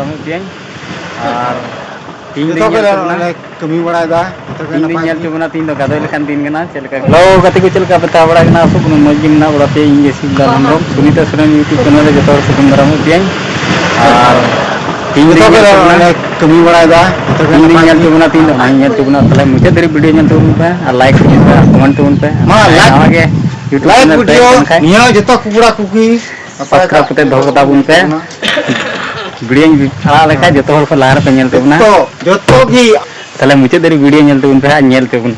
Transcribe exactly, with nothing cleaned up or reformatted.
ᱵᱟᱹᱱᱩᱜ ᱛᱤᱧ᱾ ᱟᱨ ᱛᱤᱦᱤᱧ ᱫᱚ ᱡᱚᱛᱚ ᱤᱧ ᱜᱮ ᱧᱮᱞ ᱛᱟᱵᱚᱱᱟ᱾ ᱱᱚᱰᱮ ᱠᱟᱹᱢᱤ ᱵᱟᱲᱟᱭᱮᱫᱟ, ᱡᱚᱛᱚ ᱜᱮ ᱛᱤᱦᱤᱧ ᱫᱚ ᱱᱟᱯᱟᱭ ᱧᱮᱞ ᱜᱮ᱾ ᱦᱚᱪᱚ ᱵᱚᱱᱟ, ᱛᱤᱦᱤᱧ ᱫᱚ ᱜᱟᱫᱚᱭ ᱞᱮᱠᱟᱱ ᱫᱤᱱ ᱠᱟᱱᱟ᱾ ᱪᱮᱫ ᱞᱮᱠᱟ? ᱦᱮᱞᱳ, ᱜᱟᱛᱮ ᱠᱚ, ᱪᱮᱫ ᱞᱮᱠᱟ ᱯᱮ ᱛᱟᱦᱮᱸ ᱵᱟᱲᱟ ᱠᱟᱱᱟ? ᱟᱥᱚᱜ ᱠᱟᱹᱱᱟᱹᱧ ᱢᱚᱡᱽ ᱜᱮ ᱢᱮᱱᱟᱜ ᱵᱟᱲᱟ ᱯᱮᱭᱟ᱾ ᱤᱧ ᱜᱮ ᱥᱤᱵᱫᱟ ᱦᱮᱢᱵᱨᱚᱢ, ᱥᱩᱱᱤᱛᱟ ᱥᱚᱨᱮᱱ YouTube ᱪᱮᱱᱮᱞ ᱨᱮ ᱡᱚᱛᱚ ᱦᱚᱲ ᱥᱟᱹᱜᱩᱱ ᱫᱟᱨᱟᱢ ᱠᱚ ᱯᱮᱭᱟᱧ᱾ ᱟᱨ ᱛᱤᱦᱤᱧ ᱫᱚ ᱡᱚᱛᱚ ᱤᱧ ᱜᱮ ᱧᱮᱞ ᱦᱚᱪᱚ ᱵᱚᱱᱟ, ᱱᱚᱰᱮ ᱠᱟᱹᱢᱤ ᱵᱟᱲᱟᱭᱮᱫᱟ, ᱡᱚᱛᱚ ᱜᱮ ᱛᱤᱦᱤᱧ ᱫᱚ ᱱᱟᱯᱟᱭ ᱧᱮᱞ ᱜᱮ᱾ ᱦᱚᱪᱚ ᱵᱚᱱᱟ, ᱛᱤᱦᱤᱧ ᱫᱚ ᱚᱱᱟᱧ ᱧᱮᱞ ᱦᱚᱪᱚ ᱵᱚᱱᱟ᱾ ᱛᱟᱦᱞᱮ ᱢᱩᱪᱟᱹᱫ ᱫᱷᱟᱹᱨᱤᱡ ᱵᱷᱤᱰᱤᱭᱳ ᱧᱮᱞ ᱛᱟᱵᱚᱱ ᱯᱮ ᱟᱨ ᱞᱟᱭᱤᱠ ᱛᱟᱵᱚᱱ ᱯᱮ ᱟᱨ ᱠᱚᱢᱮᱱᱴ ᱛᱟᱵᱚᱱ ᱯᱮ᱾ ᱢᱟ, ᱟᱨ ᱞᱟᱭᱤᱠ, ᱱᱟᱣᱟ ᱜᱮ YouTube ᱞᱟᱭᱤᱠ ᱪᱮᱱᱮᱞ ᱯᱮ ᱵᱷᱤᱰᱤᱭᱳ ᱠᱟᱱ ᱠᱷᱟᱡ ᱱᱤᱭᱟᱹ ᱡᱚᱛᱚ ᱠᱩᱠᱲᱟ ᱠᱩᱠᱲᱤ ᱱᱟᱯᱟᱭ ᱥᱟᱵᱥᱠᱨᱟᱭᱤᱵ ᱠᱟᱛᱮ ᱫᱚᱦᱚ ᱠᱟᱛᱟ ᱵᱚᱱ ᱯᱮ᱾ ᱛᱟᱵᱚᱱᱟ᱾ ᱵᱷᱤᱰᱤᱭᱳᱧ ᱟᱲᱟᱜ ᱞᱮᱠᱷᱟᱡ ᱡᱚᱛᱚ ᱦᱚᱲ ᱠᱚ ᱞᱟᱦᱟ ᱨᱮᱯᱮ ᱧᱮᱞ ᱛᱟᱵᱚᱱᱟ᱾ ᱡᱚᱛᱚ, ᱡᱚᱛᱚ ᱜᱮ᱾ ᱛᱟᱦᱞᱮ ᱢᱩᱪᱟᱹᱫ ᱫᱷᱟᱹᱨᱤᱡ ᱵᱷᱤᱰᱤᱭᱳ ᱧᱮᱞ ᱛᱟᱵᱚᱱ ᱯᱮ ᱦᱟᱸᱜ, ᱧᱮᱞ ᱛᱟᱵᱚᱱ᱾